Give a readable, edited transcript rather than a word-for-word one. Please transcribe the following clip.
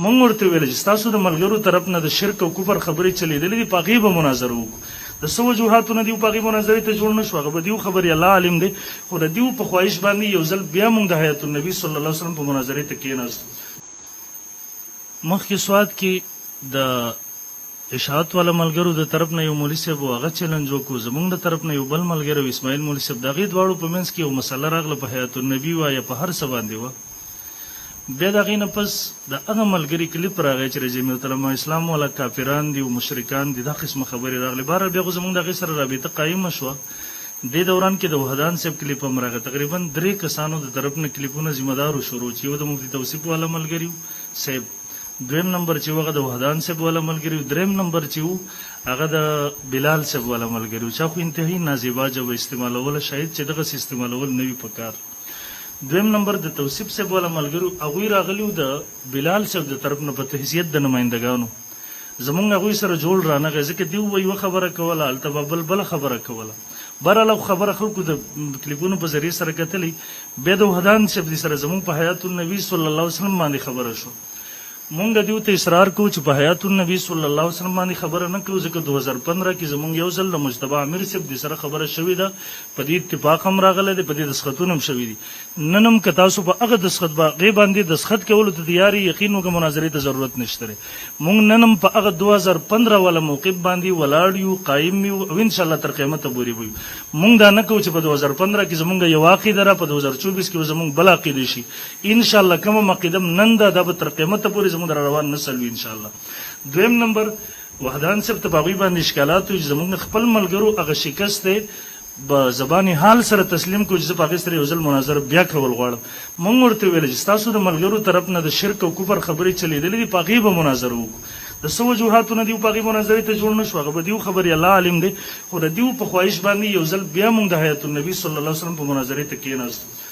مونږ ورته ویل چې ستاسو د ملګرو طرف نه د شرک او کفر خبرې چلیدلې دي، په هغې به مناظره وکړو. د څه وجوهاتو نه دیو په هغې مناظرې ته جوړ نه شو، هغه به دیو خبرې الله عالم دی، خو د دیو په خواهش باندې یو ځل بیا مونږ د حیات النبي صلی الله علیه وسلم په مناظرې ته کېناستو. مخکې سوات کې د اشاعت والا ملګرو د طرف نه یو مولوي صاحب و، هغه چیلنج وکړو، زمونږ د طرف نه یو بل ملګری و اسماعیل مولوي صاحب، د هغې دواړو په منځ کې یو مسله راغله په حیات النبي وه یا په هر څه باندې وه، بیا د هغې نه پس د هغه ملګري کلیپ راغی چې د جمعیت علماء اسلام والا کافران دي او مشرکان دي، دا قسمه خبرې راغلې. بهرحال بیا خو زمونږ د هغې سره رابطه قایمه شوه. دې دوران کې د وحدان صاحب کلیپ هم راغی، تقریبا درې کسانو د طرف نه کلیپونه ذمه دارو شروع چې یو د مفتي توصیف والا ملګري صاحب، دویم نمبر چې وو هغه د وحدان صاحب والا ملګري وو، دریم نمبر چې وو هغه د بلال صاحب والا ملګري وو، چا خو انتهایی نازیبا ژبه استعمالوله، شاید چې دغسې استعمالول نه وي پکار. دویم نمبر د توصیف صاحب والا ملګري وو، هغوی راغلي وو د بلال صاحب د طرف نه په حیثیت د نمایندګانو، زمونږ هغوی سره جوړ رانغی، ځکه دیو به یوه خبره کوله هلته به بل بله خبره کوله. بهرحال خو خبره خلکو د کلیپونو په ذریعه سره کتلې. بیا د وحدان صاحب دې سره زمونږ په حیات النبي صلی الله علیه وسلم باندې خبره شو. مونږ دیو ته اصرار کوو چې په حیات النبي صلی الله علیه وسلم باندې خبره نه کوو، ځکه 2015 کې زمونږ یو ځل د مجتبی امیر صاحب دې سره خبره شوې ده، په دې اتفاق هم راغلی دی، په دې دستخطونه هم شوي دي. نن هم که تاسو په هغه دستخط هغې باندې دستخط کولو ته تیار یې، یقین وکړه مناظرې ته ضرورت نشته دی. مونږ نن هم په هغه 2015 والا موقف باندې ولاړ یو، قایم یو او ان شاء الله تر قیامته پورې به یو. مونږ دا نه کوو چې په 2015 کې زمونږ یوه عقیده را، په 2024 کې به زمونږ بله عقیده شي. ان شاء الله کومه عقیده هم نن ده، دا به تر قیامته پورې زمونږ را روان نسل وي ان شاء الله. دویم نمبر وحدان صاحب ته په هغوی باندې اشکالات وو چې زمونږ خپل ملګرو هغه شکست دی به زبان حال سره تسلیم کړو چې زه په هغې سره یو ځل مناظره بیا کول غواړم. مونږ ورته ویل چې ستاسو د ملګرو طرف نه د شرک او کفر خبرې چلیدلې دي، په هغې به مناظره وکړو. د څه وجوهاتو نه دیو په هغې مناظرې ته جوړ نه شو، هغه به دیو خبرې الله عالم دی، خو د دیو په خواهش باندې یو ځل بیا مونږ د حیات النبي صلی الله علیه وسلم په مناظرې ته کېناستو.